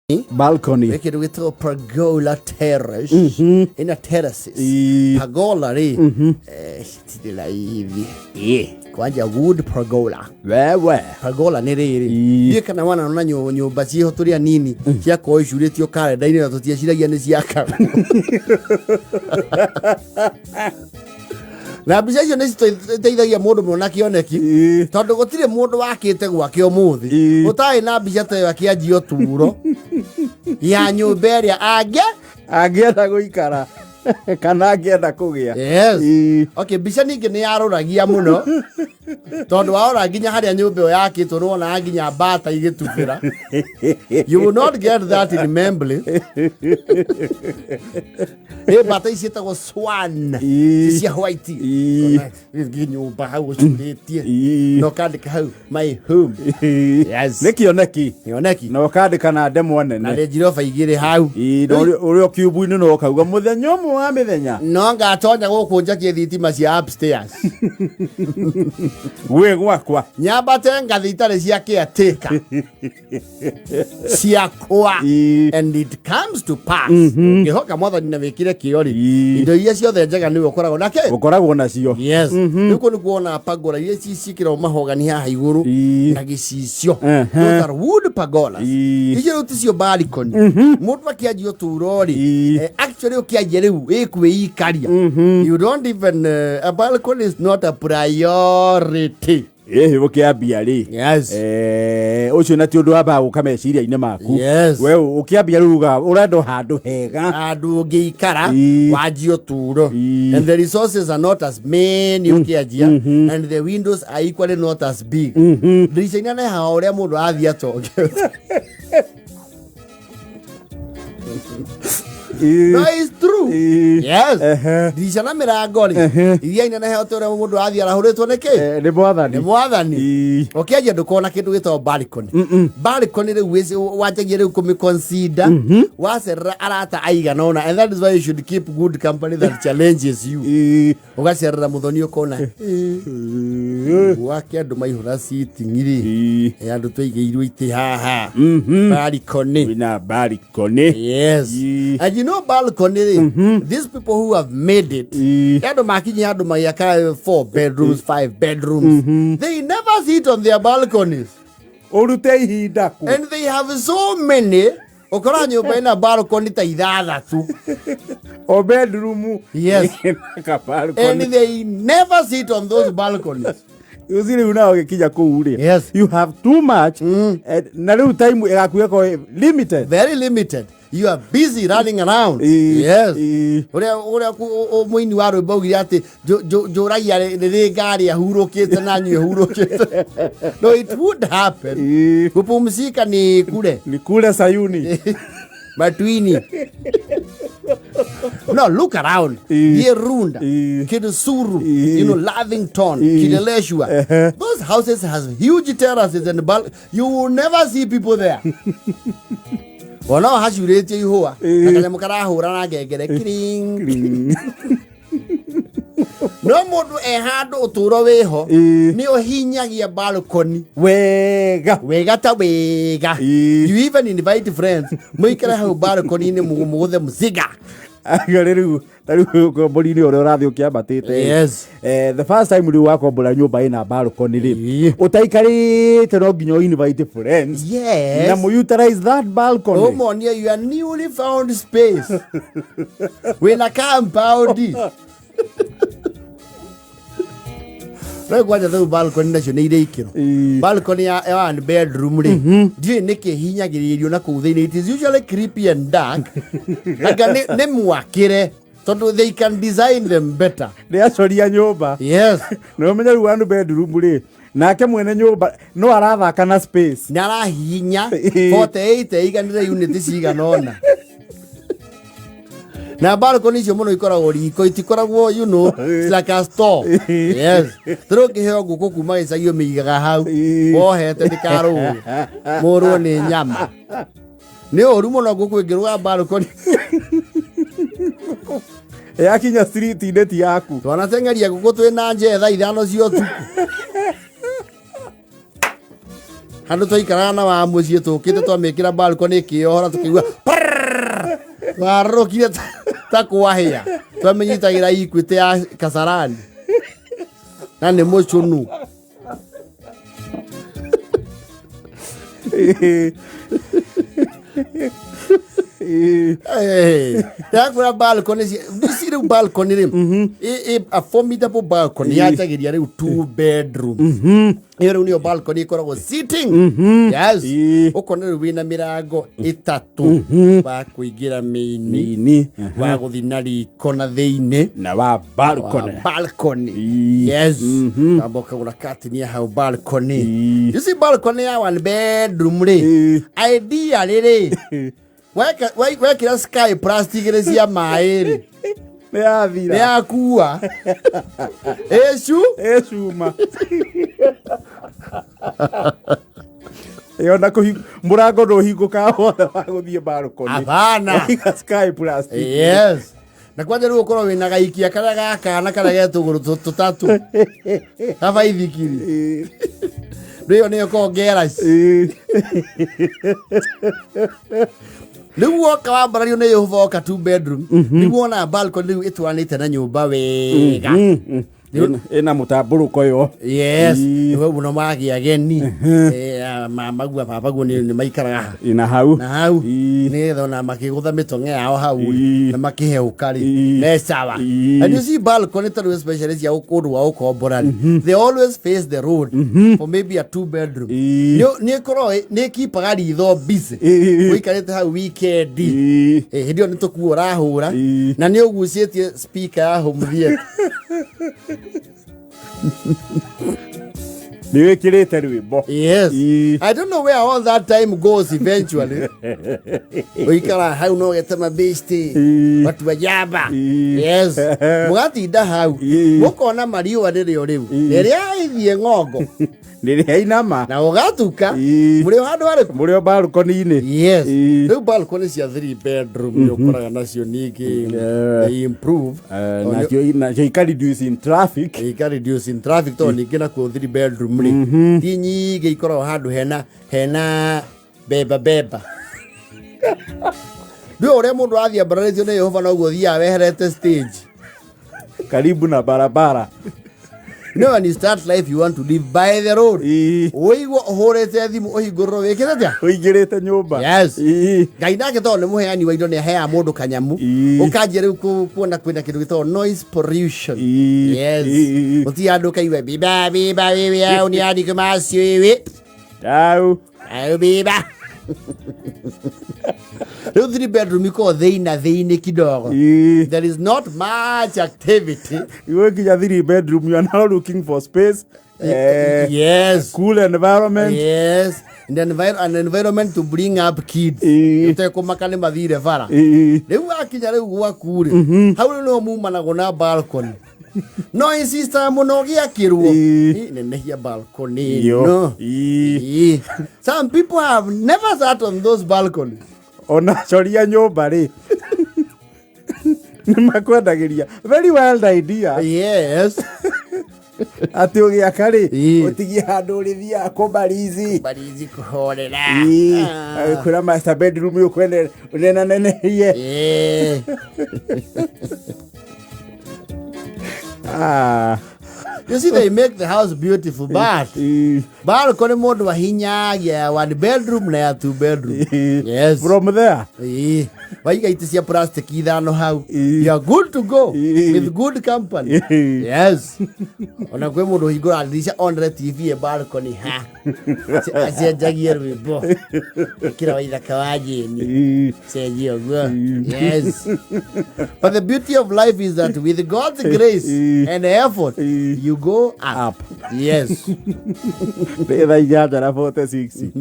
Balcony. Nĩ kĩndũ gĩtagwo pergola terrace. Ĩna terraces. Pergola rĩ, citirĩ raithi. Kwanja wood pergola. Wewe. Pergola nĩ rĩrĩ. Ndiũĩ kana wanona nyũmba ciĩho tũrĩa nini ciakorwo icurĩtio karenda-inĩ na tũtieciragia nĩ ciakagwo. Na mbica icio nĩ citeithagia mũndũ mũno na kĩoneki. Tondũ gũtirĩ mũndũ wakĩte gwake ũmũthĩ ũtarĩ na mbica ta ĩyo akĩanjia ũtũũro ya nyũmba ĩrĩa angĩ Angĩenda gũikara kana angĩenda kũgĩa. Yes. Okay, mbica ningĩ nĩ yarũragia mũno tondũ warora nginya harĩa nyũmba ĩyo yakĩtwo nĩ wonaga nginya mbata igĩtubĩra. You will not get that in Membley. Ĩ mbata ici ciĩtagwo swan. Cia white. Ona nyũmba hau ũcurĩtie. Na ũkandĩka hau my home. Yes. Nĩ kĩoneki. Kĩoneki. Na ũkandĩka na ndemwa Na nene. Range Rover igĩrĩ hau. Na ũrĩ o kiubu-inĩ no ũkauga mũthenya ũmwe wa mĩthenya. No ngatonya gũkũ njakie thitima cia upstairs. Gwĩ gwakwa. Nyambate ngathĩ itarĩ cia caretaker. Ciakwa. And it comes to pass. Ngĩhoka mwathani na wĩkĩre kĩo rĩ. Indo iria ciothe njega nĩwe ũkoragwo nake. Ũkoragwo nacio. Yes. Rĩu kũu nĩkuo wonaga pagora iria ciĩkĩragwo mahogani haha igũrũ na gĩcicio. Those are wood pagodas. Icio rĩu ticio balcony. Mũndũ akĩanjia ũtũũro rĩ, actually ũkĩanjia rĩu ĩkwĩikaria. You don't even a balcony is not a priority. Ĩhĩ ũkĩambia rĩ. Yes. Ũcio na ti ũndũ wambaga gũka meciria-inĩ maku. Yes. We ũkĩambia rĩu ugaga ũrenda o handũ hega. Handũ ũngĩikara wanjie ũtũũro. And the resources are not as many ũkĩanjia and the windows are equally not as big. Ndirica inenehaga o ũrĩa mũndũ athiĩ atongete. No, it's true. Yes. Ndirica na mĩrango rĩ, iria inenehe o ta ũrĩa mũndũ athiĩ arahũrĩtwo nĩ kĩ? Nĩ mwathani. Nĩ mwathani. Ũkĩanjia ndũkona kĩndũ gĩtagwo balcony. Balcony rĩu wanjagia rĩu kũmĩ consider wacerera arata aigana ũna, and that is why you should keep good company that challenges you. Ũgacerera mũthoni ũkona gwake andũ maihũra sitting rĩ. Andũ twaigĩirwo itĩ haha. Balcony. Wĩna balcony. Yes. And you know balcony rĩ, these people who have made it, andũ makinyia andũ magĩaka 4 bedrooms, 5 bedrooms. They never sit on their balconies. Ũrute ihinda kũ. And they have so many. Ũkora nyũmba ĩna balcony ta ithathatũ. O bedroom. Yes. Ĩna balcony. And they never sit on those balconies. Uci rĩu nao gĩkinya kũu rĩ. Yes. You have too much. Na rĩu time ĩgaku ĩgakorwo limited. Very limited. You are busy running around. Yes. Ũrĩa ũrĩa mũini wa rwĩmbo augire atĩ njũragia rĩrĩ ngarĩa hurũkĩte na nyue hurũkĩte. No, it would happen. Kupumzika ni kule. Ni kule Sayuni. Matwini. No, look around. Ye Runda, Kitisuru, Lavington, Kileleshwa. Those houses has huge terraces and you will never see people there. Ona hacurĩtie ihũa na kanyamũ karahũra na ngengere kring. No mũndũ e handũ ũtũũro wĩho nĩ ũhinyagia balcony wega wega ta wega. You even invite friends mũikare hau balcony-inĩ mũgũthe mũziga. Anga rĩu ta rĩu ũkombori-inĩ ũrĩa ũrathiĩ ũkĩambatĩte. Yes. The first time rĩu wakombora nyũmba ĩna balcony rĩ, ũtaikarĩte no nginya invite friends. Yes. Na mũ utilize that balcony. Ũmonie your newly found space. Wĩna compound. Rĩu kwanja rĩu balcony nacio nĩ irĩ ikĩro. Balcony ya one bedroom rĩ, ndiũĩ nĩkĩ hinyagĩrĩrio na kũu thĩinĩ. It is usually creepy and dark. Anga nĩ mwakĩre tondũ they can design them better. Nĩ acoria nyũmba. Yes. Na ũmenye rĩu one bedroom rĩ, nake mwene nyũmba no arathaka na space. Nĩ arahihinya 48 ĩiganĩre unit cigana ũna. Na balcony icio mũno ikoragwo riko, itikoragwo, it's like a store. Yes. Tũrĩ ũngĩheo ngũkũ kuma gĩcagi ũmĩigaga hau. Wohete ndĩkarũe. Mũrwo nĩ nyama. Nĩ ũru mũno ngũkũ ĩngĩrũga balcony. Yakinya street-inĩ ti yaku. Twanateng'eria ngũkũ twĩ na nje thaa 5 cia ũtukũ. Handũ twaikaraga na wa mũciĩ tũkĩte twamĩkĩra balcony ĩkĩohora tũkĩigua twarũkire ta kwahĩa twamĩnyitagĩra Equity ya Kasarani na nĩ mũcũnũ. Yakwĩra balcony ici rĩu balcony rĩ a formidable balcony yanjagĩria rĩu two bedroom. Ĩyo rĩu nĩyo balcony ĩkoragwo sitting. Yes. Ũkona rĩu wĩna mĩrango ĩtatũ wa kũingĩra mĩini, Mini wa gũthiĩ na riko na thĩinĩ, na wa balcony. Wa balcony. Yes. Kamba ũkagũra curtain ya hau balcony. You see balcony ya one bedroom rĩ, idea rĩrĩ wekĩra sky plastic igĩrĩ cia maĩ rĩ, Nĩ yathira. Nĩ yakua ĩcu. Ĩ cuma ĩyo na mũrango ndũhingũkaga wothe wa gũthiĩ balcony. Hapana. Waiga sky plastic. Yes, na kwanja rĩu ũkorwo wĩna gaikia karĩa ga kana karĩa ge tũgũrũ tũtatũ gabaithikiri. Rĩu ĩyo nĩyo korwo garage. Rĩu woka wambarario nĩ Yehova woka two bedroom, rĩu wona balcony rĩu ĩtwaranĩte na nyũmba wega. Ĩna mũtambũrũko yo. Yes. Nĩwe mũno magĩa ageni. Mamagua babaguo nĩ maikaraga Ina hau. Na hau. Nĩgetha ona makĩgũtha mĩtong'e yao hau rĩ, na makĩheũka rĩ, me sawa. And you see balcony tarĩu especially cia kũndũ gwa gũkombora rĩ, they always face the road for maybe a two bedroom. Nĩ ĩkoragwo nĩ ĩkipaga ritho busy ũikarĩte hau weekend. Hĩndĩ ĩyo nĩ tũkuo ũrahũra na nĩ ũgucĩtie speaker ya home theater. Nĩ wĩkĩrĩte rwĩmbo. Yes. I don't know where all that time goes eventually. Ũikara hau no gete mabesti. Watu wa jaba. Yes. Mũgatinda hau. Mũkona mariũa rĩrĩo rĩu. Rĩrĩa ĩthiĩ ng'ongo Rĩrĩa inama. Na ũgatuka. Mũrĩ o handũ harĩkũ? Mũrĩ o balcony-inĩ. Yes. Rĩu balcony cia three bedroom nĩ ũkoraga nacio ningĩ they improve. Eh, nacio ika reduce in traffic. Ika reduce in traffic tondũ ningĩ nakuo three bedroom rĩ ti nyingĩ ikoragwo handũ hena beba beba. Rĩu ũrĩa mũndũ athiĩ ambararĩtio nĩ Yehova noguo thiaga weherete stage. Karibu na barabara. You know, when you start life you want to live by the road. Ũigua ũhũrĩte thimũ ũhingũrĩrwo wĩkĩte atĩa? Ũingĩrĩte nyũmba. Yes. Ngai nake tondũ nĩ mũheani wa indo nĩ aheaga mũndũ kanyamu. Ũkanjia rĩu kuona kwĩna kĩndũ gĩtagwo noise pollution. Yes. Gũtirĩ andũ ũkaigua biba biba wiwi au nĩ andĩko macio wiwi. Au. Au biba. Rĩu three bedroom ikoragwo thĩina thĩinĩ kidogo. There is not much activity. Iwe nginya three bedroom you are now looking for space. Yes. Cool environment. Yes. And an environment to bring up kids. Ũtekũmaka nĩ mathire bara. Rĩu wakinya rĩu gwaku rĩ, hau rĩu nĩho mumanagwo na balcony. No insista mũno gĩakĩrwo. Nenehia balcony ĩno. Some people have never sat on those balconies. Ona coria nyũmba rĩ nĩ makwendagĩria very wild idea. Yes. Atĩ ũgĩaka rĩ ũtigie handũ ũrĩthiaga kũbarizi. Barizi kũhorera. Agĩkwĩra master bedroom ũkwende ũnenanenerie. You see, they make the house beautiful, but balcony mũndũ ahinyagia ya one bedroom na ya two bedroom. Yes. From there. Waiga itĩ cia plastic ithano hau. You are good to go with good company. Yes. Ona kwĩ mũndũ ũhingũra ndirica onere TV ĩ balcony ha. Acenjagie rwĩmbo. Ĩkĩra waithaka wa Jane. Cenjia ũguo. Yes. But the beauty of life is that with God's grace and effort, you go up. Yes. Nĩ thaa 8:46.